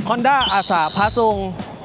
ຮອນດ້າອາສາພາສົ່ງ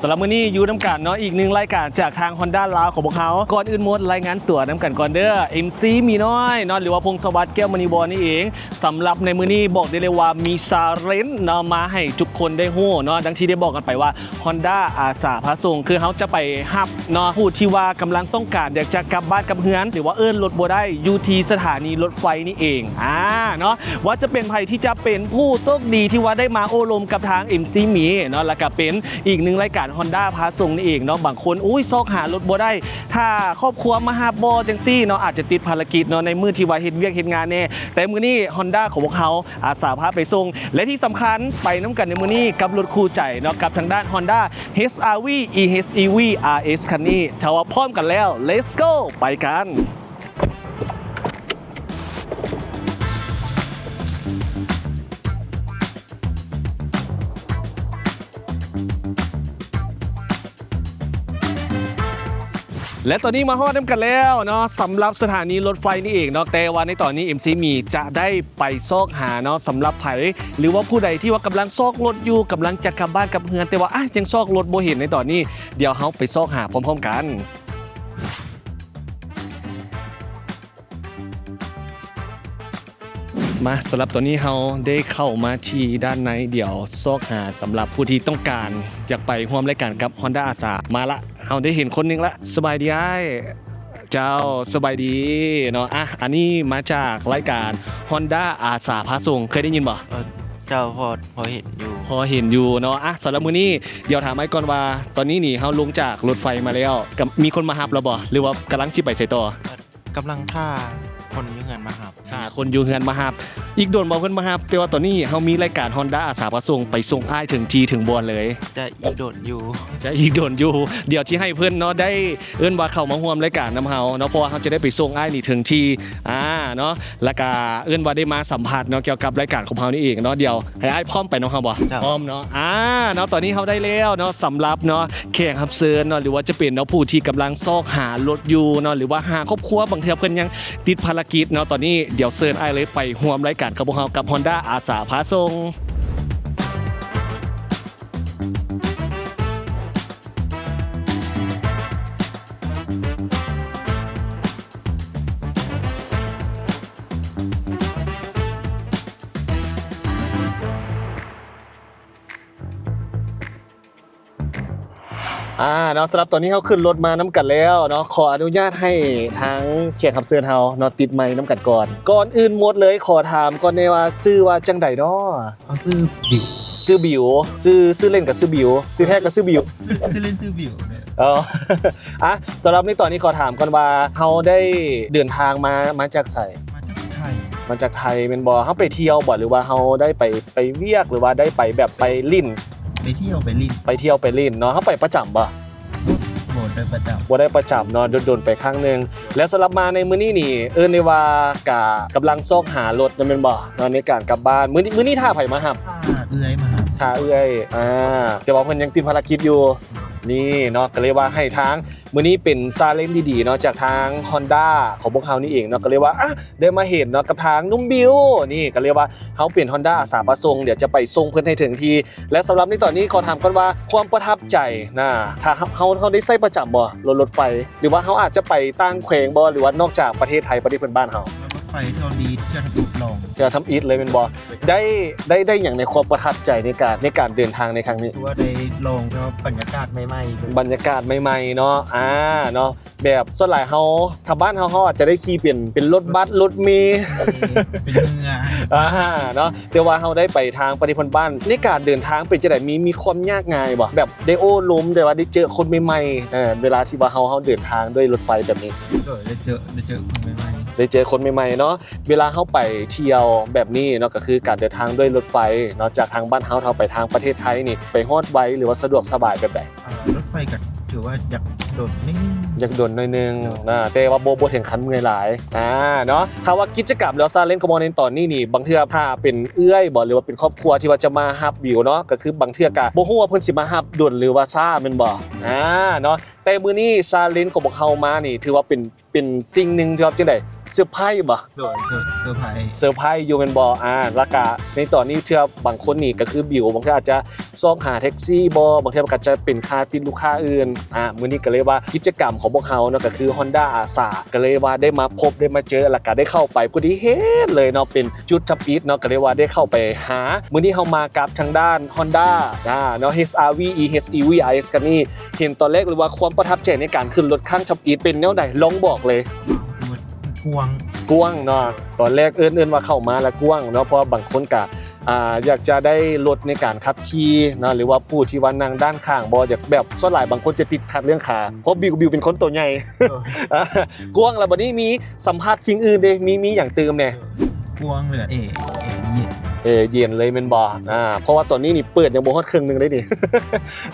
ສຳລັບມື້ນີ້ຢູ່ນຳກັນເນາະ ອີກໜຶ່ງລາຍການຈາກທາງຮອນດ້າລາວຂອງພວກເຮົາ. ກ່ອນອື່ນໝົດລາຍງານຕົວນຳກັນກ່ອນເດີ້ ເອັມຊີ ໝີນ້ອຍເນາະ ຫຼືວ່າ ພົງສະຫວັດ ແກ້ວມະນີບອນນີ້ເອງ. ສຳລັບໃນມື້ນີ້ບອກໄດ້ເລີຍວ່າມີ challenge ເນາະ ມາໃຫ້ທຸກຄົນໄດ້ຮູ້ເນາະ ດັ່ງທີ່ໄດ້ບອກກັນໄປວ່າ ຮອນດ້າອາສາພາສົ່ງ ຄືເຮົາຈະໄປຮັບເນາະ ຜູ້ທີ່ວ່າກຳລັງຕ້ອງການຢາກຈະກັບບ້ານກັບເຮືອນ ຫຼືວ່າເອີ້ນລົດບໍ່ໄດ້ ຢູ່ທີ່ສະຖານີລົດໄຟນີ້ເອງ ອາ ເນາະ ວ່າຈະເປັນໃຜທີ່ຈະເປັນຜູ້ໂຊກດີທີ່ວ່າໄດ້ມາໂອ້ລົມກັບທາງ ເອັມຊີ ໝີເນາະ ແລ້ວກະເປັນອີກໜຶ່ງລາຍການຮອນດ້າພາສົ່ງນີ້ເອງເນາະ. ບາງຄົນ ໂອ້ຍ ຊອກຫາລົດບໍ່ໄດ້ ຖ້າຄອບຄົວມາຮັບບໍ່ ຈັ່ງຊີ້ເນາະ ອາດຈະຕິດພາລະກິດເນາະ ໃນມື້ທີ່ວ່າເຮັດວຽກເຮັດງານແດ່ ແຕ່ມື້ນີ້ຮອນດ້າຂອງພວກເຮົາ ອາສາພາໄປສົ່ງ ແລະ ທີ່ສຳຄັນໄປນຳກັນໃນມື້ນີ້ກັບລົດຄູ່ໃຈເນາະ ກັບທາງດ້ານ Honda ເອັດຊ໌ ອາຣ໌ ວີ ອີ ເອັດຊ໌ ອີ ວີ ອາຣ໌ ເອັດຊ໌ ຄັນນີ້. ຖ້າວ່າພ້ອມກັນແລ້ວ Let's go ໄປກັນ. ແລະ ຕອນນີ້ມາຮອດນຳກັນແລ້ວເນາະ ສຳລັບສະຖານີລົດໄຟນີ້ເອງເນາະ ແຕ່ວ່າໃນຕອນນີ້ ເອັມຊີ ໝີຈະໄດ້ໄປຊອກຫາເນາະ ສຳລັບໃຜ ຫຼືວ່າຜູ້ໃດທີ່ວ່າກຳລັງຊອກລົດຢູ່ ກຳລັງຈະກັບບ້ານກັບເຮືອນ ແຕ່ວ່າ ອະ ຍັງຊອກລົດບໍ່ເຫັນໃນຕອນນີ້ ດຽວເຮົາໄປຊອກຫາພ້ອມໆກັນ. ມາ ສຳລັບຕອນນີ້ເຮົາໄດ້ເຂົ້າມາທີ່ດ້ານໃນ ດຽວຊອກຫາສຳລັບຜູ້ທີ່ຕ້ອງການຢາກໄປຮ່ວມລາຍການກັບຮອນດ້າອາສາ. ມາລະ ເຮົາໄດ້ເຫັນຄົນໜຶ່ງລະ. ສະບາຍດີອ້າຍ. ເຈົ້າ ສະບາຍດີເນາະ. ອະ ອັນນີ້ມາຈາກລາຍການຮອນດ້າອາສາພາສົ່ງ ເຄີຍໄດ້ຍິນບໍ່? ເອີ ເຈົ້າ ພໍ ພໍເຫັນຢູ່ ພໍເຫັນຢູ່ເນາະ. ອະ ສຳລັບມື້ນີ້ ດຽວຖາມອ້າຍກ່ອນວ່າ ຕອນນີ້ນີ້ເຮົາລົງຈາກລົດໄຟມາແລ້ວ ກະມີຄົນມາຮັບແລ້ວບໍ່ ຫຼືວ່າກຳລັງຊິໄປໃສຕໍ່? ກຳລັງຖ້າຄົນຢູ່ເຮືອນມາຮັບ. ຖ້າຄົນຢູ່ເຮືອນມາຮັບ. ອີກດົນບໍ່ເພິ່ນມາຮັບ? ແຕ່ວ່າຕອນນີ້ເຮົາມີລາຍການຮອນດ້າອາສາພາສົ່ງ ໄປສົ່ງອ້າຍເຖິງທີ່ເຖິງບ່ອນເລີຍ. ຈະອີກດົນຢູ່ ຈະອີກດົນຢູ່. ດຽວຊິໃຫ້ເພິ່ນເນາະ ໄດ້ເອີ້ນວ່າເຂົ້າມາຮ່ວມລາຍການນຳເຮົາເນາະ ເພາະວ່າເຮົາຈະໄດ້ໄປສົ່ງອ້າຍນີ້ເຖິງທີ່ ອາ ເນາະ. ແລ້ວກະເອີ້ນວ່າໄດ້ມາສຳພາດເນາະ ກ່ຽວກັບລາຍການຂອງເຮົານີ້ເອງເນາະ. ດຽວໃຫ້ອ້າຍພ້ອມໄປນຳເຮົາບໍ່? ເຈົ້າ ພ້ອມເນາະ. ອາ ເນາະ ຕອນນີ້ເຮົາໄດ້ແລ້ວເນາະ ສຳລັບເນາະ ແຂກຮັບເຊີນເນາະ ຫຼືວ່າຈະເປັນເນາະ ຜູ້ທີ່ກຳລັງຊອກຫາລົດຢູ່ເນາະ ຫຼືວ່າຫາຄອບຄົວ ບາງເທື່ອເພິ່ນຍັງຕິດພາລະກິດເນາະ. ຕອນນີ້ດຽວເຊີນອ້າຍເລີຍໄປຮ່ວມລາຍການກັບພວກເຮົາ ກັບຮອນດ້າອາສາພາສົ່ງ. ອາ ເນາະ ສຳລັບຕອນນີ້ເຮົາຂຶ້ນລົດມານຳກັນແລ້ວເນາະ ຂໍອະນຸຍາດໃຫ້ທາງແຂກຮັບເຊີນເຮົາເນາະ ຕິດໄມນຳກັນກ່ອນ. ກ່ອນອື່ນໝົດເລີຍ ຂໍຖາມກ່ອນແດ່ວ່າ ຊື່ວ່າຈັ່ງໃດເນາະ? ເອົາ ຊື່ບິວ. ຊື່ບິວ. ຊື່ ຊື່ຫຼິ້ນກໍຊື່ບິວ ຊື່ແທ້ກໍຊື່ບິວ. ຊື່ ຊື່ຫຼິ້ນຊື່ບິວເດີ. ອໍ ອະ ສຳລັບໃນຕອນນີ້ຂໍຖາມກ່ອນວ່າ ເຮົາໄດ້ເດີນທາງມາ ມາຈາກໃສ? ມາຈາກໄທ. ມາຈາກໄທແມ່ນບໍ່? ເຮົາໄປທ່ຽວບໍ່ ຫຼືວ່າເຮົາໄດ້ໄປ ໄປວຽກ ຫຼືວ່າໄດ້ໄປແບບໄປຫຼິ້ນ? ໄປທ່ຽວໄປຫຼິ້ນ. ໄປທ່ຽວໄປຫຼິ້ນເນາະ. ເຮົາໄປປະຈຳບໍ່? ບໍ່ໄດ້ປະຈຳ. ບໍ່ໄດ້ປະຈຳເນາະ ດົນໆໄປຄັ້ງໜຶ່ງ. ແລ້ວສຳລັບມາໃນມື້ນີ້ນີ້ ເອີ້ນໄດ້ວ່າກະກຳລັງຊອກຫາລົດນະແມ່ນບໍ່ເນາະ ໃນການກັບບ້ານ. ມື້ນີ້ ມື້ນີ້ຖ້າໃຜມາຮັບ? ຖ້າເອື້ອຍມາຮັບ. ຖ້າເອື້ອຍ ອາ ແຕ່ວ່າເພິ່ນຍັງຕິດພາລະກິດຢູ່. ນີ້ເນາະ ກໍເລີຍວ່າໃຫ້ທາງ ມື້ນີ້ເປັນຊາເລັນດີໆເນາະ ຈາກທາງຮອນດ້າຂອງພວກເຮົານີ້ເອງເນາະ ກໍເລີຍວ່າ ອະ ໄດ້ມາເຫັນເນາະ ກັບທາງໜຸ່ມບິວ. ນີ້ກໍເລີຍວ່າເຮົາເປັນຮອນດ້າອາສາພາສົ່ງ ດຽວຈະໄປສົ່ງເພິ່ນໃຫ້ເຖິງທີ່. ແລະ ສຳລັບໃນຕອນນີ້ຂໍຖາມກ່ອນວ່າ ຄວາມປະທັບໃຈນະ ຖ້າເຮົາ ເຮົາ ເຮົາໄດ້ໃຊ້ປະຈຳບໍ່ ລົດ ລົດໄຟ ຫຼືວ່າເຮົາອາດຈະໄປຕ່າງແຂວງບໍ່ ຫຼືວ່ານອກຈາກປະເທດໄທ ປະເທດເພື່ອນບ້ານເຮົາ? ລົດໄຟເທົ່າດີ ເທື່ອທຳອິດລອງ. ເທື່ອທຳອິດເລີຍແມ່ນບໍ່? ໄດ້ ໄດ້ ໄດ້ຫຍັງໃນຄວາມປະທັບໃຈໃນການ ໃນການເດີນທາງໃນຄັ້ງນີ້? ຄືວ່າໄດ້ລອງແບບບັນຍາກາດໃໝ່ໆ. ບັນຍາກາດໃໝ່ໆເນາະ ອາ ເນາະ ແບບສ່ວນຫຼາຍເຮົາ ຖ້າບ້ານເຮົາ ເຮົາອາດຈະໄດ້ຂີ່ເປັນ ເປັນລົດບັສ ລົດເມ ເປັນ ເປັນເຮືອ ອາ ເນາະ ແຕ່ວ່າເຮົາໄດ້ໄປທາງປະເທດເພື່ອນບ້ານ ໃນການເດີນທາງເປັນຈັ່ງໃດ? ມີ ມີຄວາມຍາກງ່າຍບໍ່? ແບບໄດ້ໂອ້ລົມ ແຕ່ວ່າໄດ້ເຈີຄົນໃໝ່ໆ ເອີ ເວລາທີ່ວ່າເຮົາ ເຮົາເດີນທາງດ້ວຍລົດໄຟແບບນີ້? ໂດຍ ໄດ້ເຈີ ໄດ້ເຈີຄົນໃໝ່ໆ ໄດ້ເຈີຄົນໃໝ່ໆເນາະ. ເວລາເຮົາໄປທ່ຽວແບບນີ້ເນາະ ກໍຄືການເດີນທາງດ້ວຍລົດໄຟເນາະ ຈາກທາງບ້ານເຮົາ ເຮົາໄປທາງປະເທດໄທນີ້ ໄປຮອດໄວ ຫຼືວ່າສະດວກສະບາຍແບບໃດ? ເອີ ລົດໄຟກໍຖືວ່າຢາກ ດົນໜ້ອຍໜຶ່ງ ຢາກດົນໜ້ອຍໜຶ່ງ ໂດຍ ນະ ແຕ່ວ່າບໍ່ ບໍ່ເຖິງຂັ້ນເມື່ອຍຫຼາຍ ອ່າ ເນາະ. ຖ້າວ່າກິດຈະກຳ ຫຼືວ່າຊາເລນຂອງບໍ່ແມ່ນຕອນນີ້ນີ້ ບາງເທື່ອຖ້າເປັນເອື້ອຍບໍ ຫຼືວ່າເປັນຄອບຄົວທີ່ວ່າຈະມາຮັບບິວເນາະ ກໍຄືບາງເທື່ອກໍບໍ່ຮູ້ວ່າເພິ່ນຊິມາຮັບດົນ ຫຼືວ່າຊ້າແມ່ນບໍ່ ອ່າ ເນາະ. ແຕ່ມື້ນີ້ຊາເລນຂອງພວກເຮົາມານີ້ ຖືວ່າເປັນ ເປັນສິ່ງໜຶ່ງທີ່ວ່າຈັ່ງໃດ ເຊີໄພບໍ່? ໂດຍ ເຊີ ເຊີໄພ ເຊີໄພຢູ່ແມ່ນບໍ່? ອ່າ ແລ້ວກະໃນຕອນນີ້ເທື່ອບາງຄົນນີ້ກໍຄືບິວ ບາງເທື່ອອາດຈະຊອກຫາແທັກຊີບໍ່ ບາງເທື່ອມັນກໍຈະເປັນຄ່າຕິດລູກຄ້າອື່ນ ອ່າ ມື້ນີ້ກໍເລີຍວ່າກິດຈະກຳຂອງພວກເຮົາເນາະ ກໍຄື Honda ອາສາ ກໍເລີຍວ່າໄດ້ມາພົບ ໄດ້ມາເຈີ ແລ້ວກະໄດ້ເຂົ້າໄປພໍດີເຮັດເລີຍເນາະ ເປັນຈຸດທຳອິດເນາະ ກໍເລີຍວ່າໄດ້ເຂົ້າໄປຫາ. ມື້ນີ້ເຮົາມາກັບທາງດ້ານ Honda ອ່າ ເນາະ ເອັດຊ໌ອາຣ໌ວີ ອີ ເອັດຊ໌ອີວີ ອາຣ໌ເອັສ ຄັນນີ້ ເຫັນຕອນແລກເລີຍວ່າຄວາມປະທັບໃຈໃນການຂຶ້ນລົດຄັ້ງທຳອິດເປັນແນວໃດ ລອງບອກເລີຍ. ກວ້າງ ກວ້າງເນາະ ຕອນແລກເອີ້ນ ເອີ້ນວ່າເຂົ້າມາແລ້ວກວ້າງເນາະ ເພາະວ່າບາງຄົນກະ ອ່າ ຢາກຈະໄດ້ລົດໃນການຂັບຂີ່ເນາະ ຫຼືວ່າຜູ້ທີ່ວ່ານັ່ງດ້ານຂ້າງບໍ່ ຢາກແບບ ສ່ວນຫຼາຍບາງຄົນຈະຕິດຂັດເລື່ອງຂາ ເພາະບິວ ບິວເປັນຄົນໂຕໃຫຍ່ ໂດຍ ກວ້າງ. ແລ້ວບັດນີ້ມີສຳພາດສິ່ງອື່ນເດ້ ມີ ມີຫຍັງຕື່ມແດ່? ກວ້າງເລີຍ ແອ ແອເຢັນ ແອເຢັນເລີຍແມ່ນບໍ່? ອ່າ ເພາະວ່າຕອນນີ້ນີ້ເປີດຍັງບໍ່ຮອດເຄິ່ງໜຶ່ງເດ້ນີ້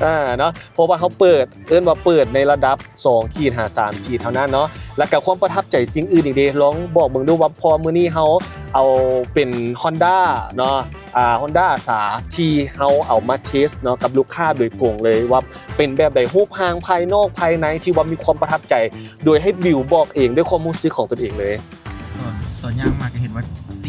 ອ່າ ເນາະ ເພາະວ່າເຮົາເປີດ ເອີ້ນວ່າເປີດໃນລະດັບສອງຂີດຫາສາມຂີດເທົ່ານັ້ນເນາະ. ແລ້ວກໍຄວາມປະທັບໃຈສິ່ງອື່ນອີກເດ້ ລອງບອກເບິ່ງດູວ່າ ເພາະມື້ນີ້ເຮົາເອົາເປັນ Honda ເນາະ ອ່າ Honda ອາສາ ທີ່ເຮົາເອົາມາເທສເນາະ ກັບລູກຄ້າໂດຍກົງເລີຍວ່າເປັນແບບໃດ ຮູບຮ່າງພາຍນອກພາຍໃນ ທີ່ວ່າມີຄວາມປະທັບໃຈ ໂດຍໃຫ້ບິວບອກເອງດ້ວຍຄວາມຮູ້ສຶກຂອງຕົນເອງເລີຍ. ຕອນ ຕອນຍ່າງມາກໍເຫັນວ່າສີ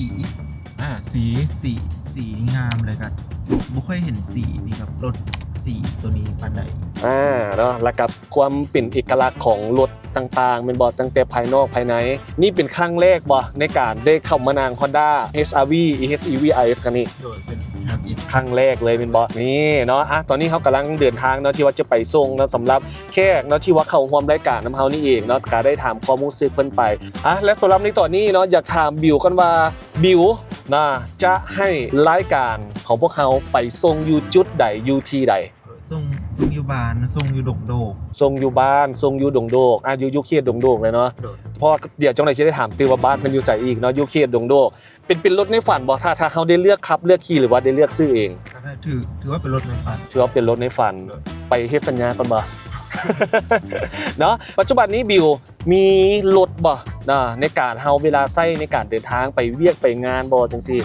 ອ່າ ສີ ສີ ສີນີ້ງາມເລີຍ ກໍບໍ່ ບໍ່ຄ່ອຍເຫັນສີນີ້ກັບລົດສີໂຕນີ້ປານໃດ ອ່າ ເນາະ ແລ້ວກັບຄວາມເປັນເອກະລັກຂອງລົດຕ່າງໆ ແມ່ນບໍ່? ຕັ້ງແຕ່ພາຍນອກພາຍໃນ ນີ້ເປັນຄັ້ງແລກບໍ່ໃນການໄດ້ເຂົ້າມານັ່ງ Honda ເອັດຊ໌ອາຣ໌ວີ ອີ ເອັດຊ໌ອີວີ ອາຣ໌ເອັສ ຄັນນີ້? ໂດຍ ເປັນຄັ້ງແລກເລີຍແມ່ນບໍ່? ນີ້ເນາະ ອ່າ ຕອນນີ້ເຮົາກຳລັງເດີນທາງເນາະ ທີ່ວ່າຈະໄປສົ່ງເນາະ ສຳລັບ ແຂກເນາະ ທີ່ວ່າເຂົ້າຮ່ວມລາຍການນຳເຮົານີ້ເອງເນາະ ກໍໄດ້ຖາມຄວາມຮູ້ສຶກເພິ່ນໄປ ອ່ະ ແລະ ສຳລັບໃນຕອນນີ້ເນາະ ຢາກຖາມບິວກ່ອນວ່າ ບິວນະ ຈະໃຫ້ລາຍການຂອງພວກເຮົາໄປສົ່ງຢູ່ຈຸດໃດ ຢູ່ທີ່ໃດ? ສົ່ງ ສົ່ງຢູ່ບ້ານ ສົ່ງຢູ່ດົງໂດກ ສົ່ງຢູ່ບ້ານ ສົ່ງຢູ່ດົງໂດກ ອ່າ ຢູ່ ຢູ່ເຂດດົງໂດກເລີຍເນາະ ໂດຍ ເພາະວ່າດຽວຈັ່ງໃດຊິໄດ້ຖາມຕື່ມວ່າບ້ານເພິ່ນຢູ່ໃສອີກເນາະ ຢູ່ເຂດດົງໂດກ. ເປັນ ເປັນລົດໃນຝັນບໍ່? ຖ້າ ຖ້າເຮົາໄດ້ເລືອກຂັບເລືອກຂີ່ ຫຼືວ່າໄດ້ເລືອກຊື້ເອງ? ຖື ຖືວ່າເປັນລົດໃນຝັນ ຖືວ່າເປັນລົດໃນຝັນ ໂດຍ ໄປເຮັດສັນຍາກ່ອນບໍ່? ເນາະ ປັດຈຸບັນນີ້ບິວມີລົດບໍ່ ນະ ໃນການເຮົາເວລາໃຊ້ໃນການເດີນທາງໄປວຽກໄປງານບໍ່ ຈັ່ງຊີ້?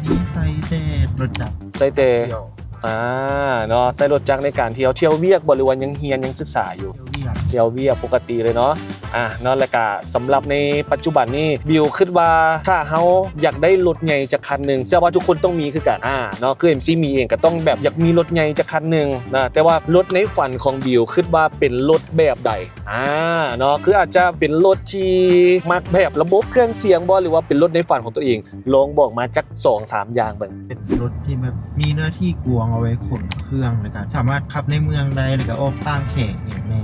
ມີ ໃຊ້ແຕ່ລົດຈັກ ໃຊ້ແຕ່ ທ່ຽວ ອ່າ ເນາະ ໃຊ້ລົດຈັກໃນການທ່ຽວ ທ່ຽວວຽກບໍ່ ຫຼືວ່າຍັງຮຽນ ຍັງສຶກສາຢູ່? ທ່ຽວວຽກ ທ່ຽວວຽກປົກກະຕິເລີຍເນາະ ອ່າ ເນາະ ແລ້ວກະສຳລັບໃນປັດຈຸບັນນີ້ ບິວຄິດວ່າຖ້າເຮົາຢາກໄດ້ລົດໃຫຍ່ຈັກຄັນໜຶ່ງ ເຊື່ອວ່າທຸກຄົນຕ້ອງມີຄືກັນ ອ່າ ເນາະ ຄືເອັມຊີມີເອງກໍຕ້ອງແບບຢາກມີລົດໃຫຍ່ຈັກຄັນໜຶ່ງນະ ແຕ່ວ່າລົດໃນຝັນຂອງບິວຄິດວ່າເປັນລົດແບບໃດ? ອ່າ ເນາະ ຄືອາດຈະເປັນລົດທີ່ມັກແບບລະບົບເຄື່ອງສຽງບໍ່ ຫຼືວ່າເປັນລົດໃນຝັນຂອງຕົວເອງ? ລອງບອກມາຈັກສອງສາມຢ່າງເບິ່ງ. ເປັນລົດທີ່ແບບມີເນື້ອທີ່ກວ້າງ ເອົາໄວ້ຂົນເຄື່ອງ ແລ້ວກະສາມາດຂັບໃນເມືອງໄດ້ ແລ້ວກະອອກຕ່າງແຂວງຫຍັງແດ່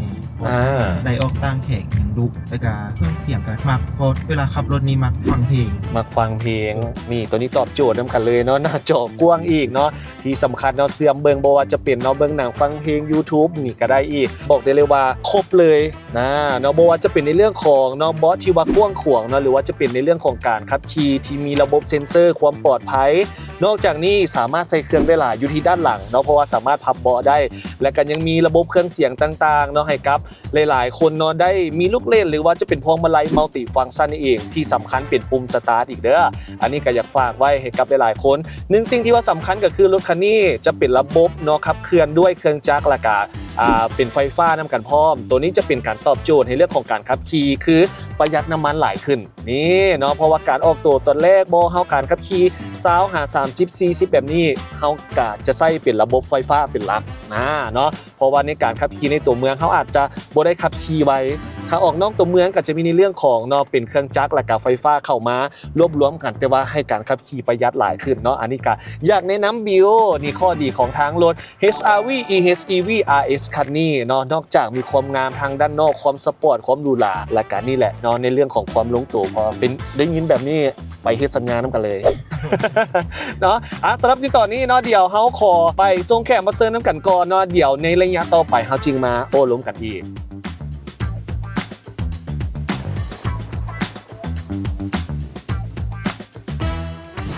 ອ່າ ໄດ້ອອກຕ່າງແຂວງຫຍັງດຸ ແລ້ວກະເຄື່ອງສຽງກະມັກ ເພາະເວລາຂັບລົດນີ້ມັກຟັງເພງ ມັກຟັງເພງ ນີ້ ໂຕນີ້ຕອບໂຈດນຳກັນເລີຍເນາະ ໜ້າຈໍກວ້າງອີກເນາະ ທີ່ສຳຄັນເນາະ ເຊື່ອມເບິ່ງ ບໍ່ວ່າຈະເປັນເນາະ ເບິ່ງໜັງ ຟັງເພງ YouTube ນີ້ກໍໄດ້ອີກ ບອກໄດ້ເລີຍວ່າຄົບເລີຍນະເນາະ ບໍ່ວ່າຈະເປັນໃນເລື່ອງຂອງເນາະ ເບາະທີ່ວ່າກວ້າງຂວາງເນາະ ຫຼືວ່າຈະເປັນໃນເລື່ອງຂອງການຂັບຂີ່ທີ່ມີລະບົບເຊັນເຊີຄວາມປອດໄພ. ນອກຈາກນີ້ສາມາດໃສ່ເຄື່ອງໄດ້ຫຼາຍຢູ່ທີ່ດ້ານຫຼັງເນາະ ເພາະວ່າສາມາດພັບເບາະໄດ້ ແລະກໍຍັງມີລະບົບເຄື່ອງສຽງຕ່າງໆເນາະ ໃຫ້ກັບ ຫຼາຍໆຄົນເນາະ ໄດ້ມີລູກເຫຼັ້ນ ຫຼືວ່າຈະເປັນພວງມາໄລ multifunction ນີ້ເອງ ທີ່ສຳຄັນເປັນປຸ່ມ start ອີກເດີ້ ອັນນີ້ກໍຢາກຝາກໄວ້ໃຫ້ກັບຫຼາຍໆຄົນ. ໜຶ່ງສິ່ງທີ່ວ່າສຳຄັນກໍຄືລົດຄັນນີ້ຈະເປັນລະບົບເນາະ ຂັບເຄື່ອນດ້ວຍເຄື່ອງຈັກ ແລ້ວກະ ອ່າ ເປັນໄຟຟ້ານຳກັນພ້ອມ ໂຕນີ້ຈະເປັນການຕອບໂຈດໃນເລື່ອງຂອງການຂັບຂີ່ ຄືປະຢັດນ້ຳມັນຫຼາຍຂຶ້ນ ນີ້ເນາະ ເພາະວ່າການອອກໂຕຕອນແລກບໍ່ ເຮົາການຂັບຂີ່ຊາວຫາສາມສິບ ສີ່ສິບ ແບບນີ້ ເຮົາກະຈະໃຊ້ເປັນລະບົບໄຟຟ້າເປັນຫຼັກນະເນາະ ເພາະວ່າໃນການຂັບຂີ່ໃນຕົວເມືອງ ເຮົາອາດຈະບໍ່ໄດ້ຂັບຂີ່ໄວ ຖ້າອອກນອກຕົວເມືອງກໍຈະມີໃນເລື່ອງຂອງເນາະ ເປັນເຄື່ອງຈັກ ແລ້ວກະໄຟຟ້າເຂົ້າມາລວບລວມກັນ ແຕ່ວ່າໃຫ້ການຂັບຂີ່ປະຢັດຫຼາຍຂຶ້ນເນາະ ອັນນີ້ກະຢາກແນະນຳບິວ ນີ້ຂໍ້ດີຂອງທາງລົດ ເອັດຊ໌ອາຣ໌ວີ ອີ ເອັດຊ໌ອີວີ ອາຣ໌ເອັສ ຄັນນີ້ເນາະ ນອກຈາກມີຄວາມງາມທາງດ້ານນອກ ຄວາມສະປອດ ຄວາມຫຼູຫຼາ ແລະກະນີ້ແຫຼະເນາະ ໃນເລື່ອງຂອງຄວາມລົງໂຕ ພໍເປັນໄດ້ຍິນແບບນີ້ ໄປເຮັດສັນຍານຳກັນເລີຍເນາະ. ອ່າ ສຳລັບໃນຕອນນີ້ເນາະ ດຽວເຮົາຂໍໄປສົ່ງແຂກຮັບເຊີນນຳກັນກ່ອນເນາະ ດຽວໃນໄລຍະຕໍ່ໄປເຮົາຈຶ່ງມາໂອ້ລົມກັນອີກ.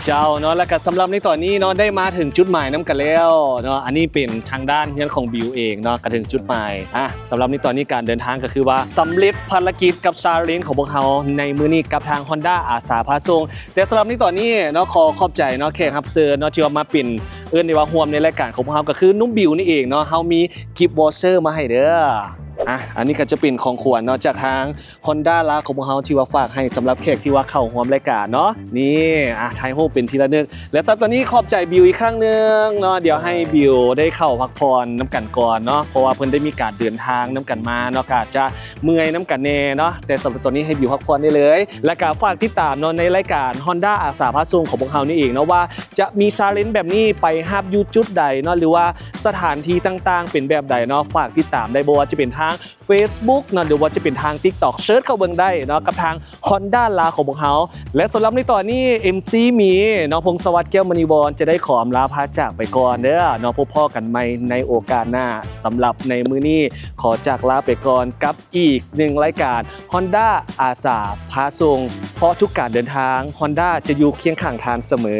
ເຈົ້າເນາະ ແລ້ວກໍສຳລັບໃນຕອນນີ້ເນາະ ໄດ້ມາເຖິງຈຸດໝາຍນຳກັນແລ້ວເນາະ. ອັນນີ້ເປັນທາງດ້ານເຮືອນຂອງບິວເອງເນາະ ກໍເຖິງຈຸດໝາຍ. ອ່ະ ສຳລັບໃນຕອນນີ້ການເດີນທາງກໍຄືວ່າສຳເລັດພາລະກິດກັບຊາເລນຂອງພວກເຮົາໃນມື້ນີ້ກັບທາງ Honda ອາສາພາສົ່ງ. ແຕ່ສຳລັບໃນຕອນນີ້ເນາະ ຂໍຂອບໃຈເນາະ ແຂກຮັບເຊີນເນາະ ທີ່ວ່າມາເປັນ ເອີ້ນໄດ້ວ່າຮ່ວມໃນລາຍການຂອງພວກເຮົາ ກໍຄືໜຸ່ມບິວນີ້ເອງເນາະ. ເຮົາມີກິບວໍເຊີມາໃຫ້ເດີ້. ອ່ະ ອັນນີ້ກໍຈະເປັນຂອງຂວັນເນາະ ຈາກທາງ Honda ລາວຂອງພວກເຮົາ ທີ່ວ່າຝາກໃຫ້ສຳລັບແຂກທີ່ວ່າເຂົ້າຮ່ວມລາຍການເນາະ. ນີ້ ອ່ະ ຖ່າຍຮູບເປັນທີ່ລະນຶກ. ແລະ ສຳລັບຕອນນີ້ຂອບໃຈບິວອີກຄັ້ງໜຶ່ງເນາະ. ດຽວໃຫ້ບິວໄດ້ເຂົ້າພັກຜ່ອນນຳກັນກ່ອນເນາະ ເພາະວ່າເພິ່ນໄດ້ມີການເດີນທາງນຳກັນມາເນາະ ກໍອາດຈະເມື່ອຍນຳກັນແດ່ເນາະ. ແຕ່ສຳລັບຕອນນີ້ໃຫ້ບິວພັກຜ່ອນໄດ້ເລີຍ. ແລ້ວກໍຝາກຕິດຕາມເນາະ ໃນລາຍການ Honda ອາສາພາສົ່ງຂອງພວກເຮົານີ້ເອງເນາະ ວ່າຈະມີຊາເລນແບບນີ້ໄປຮັບຢູ່ຈຸດໃດເນາະ ຫຼືວ່າສະຖານທີ່ຕ່າງໆເປັນແບບໃດເນາະ. ຝາກຕິດຕາມໄດ້ ບໍ່ວ່າຈະເປັນທາງ Facebook ເນາະ ຫຼືວ່າຈະເປັນທາງ TikTok ເສີດເຂົ້າເບິ່ງໄດ້ເນາະ ກັບທາງ Honda ລາວຂອງພວກເຮົາ. ແລະ ສຳລັບໃນຕອນນີ້ ເອັມຊີ ໝີເນາະ ພົງສະຫວັດ ແກ້ວມະນີວອນ ຈະໄດ້ຂໍອຳລາພາຈາກໄປກ່ອນເດີ້ເນາະ. ພົບພໍ້ກັນໃໝ່ໃນໂອກາດໜ້າ. ສຳລັບໃນມື້ນີ້ ຂໍຈາກລາໄປກ່ອນກັບອີກໜຶ່ງລາຍການ Honda ອາສາພາສົ່ງ ເພາະທຸກການເດີນທາງ Honda ຈະຢູ່ຄຽງຂ້າງທ່ານສະເໝີ.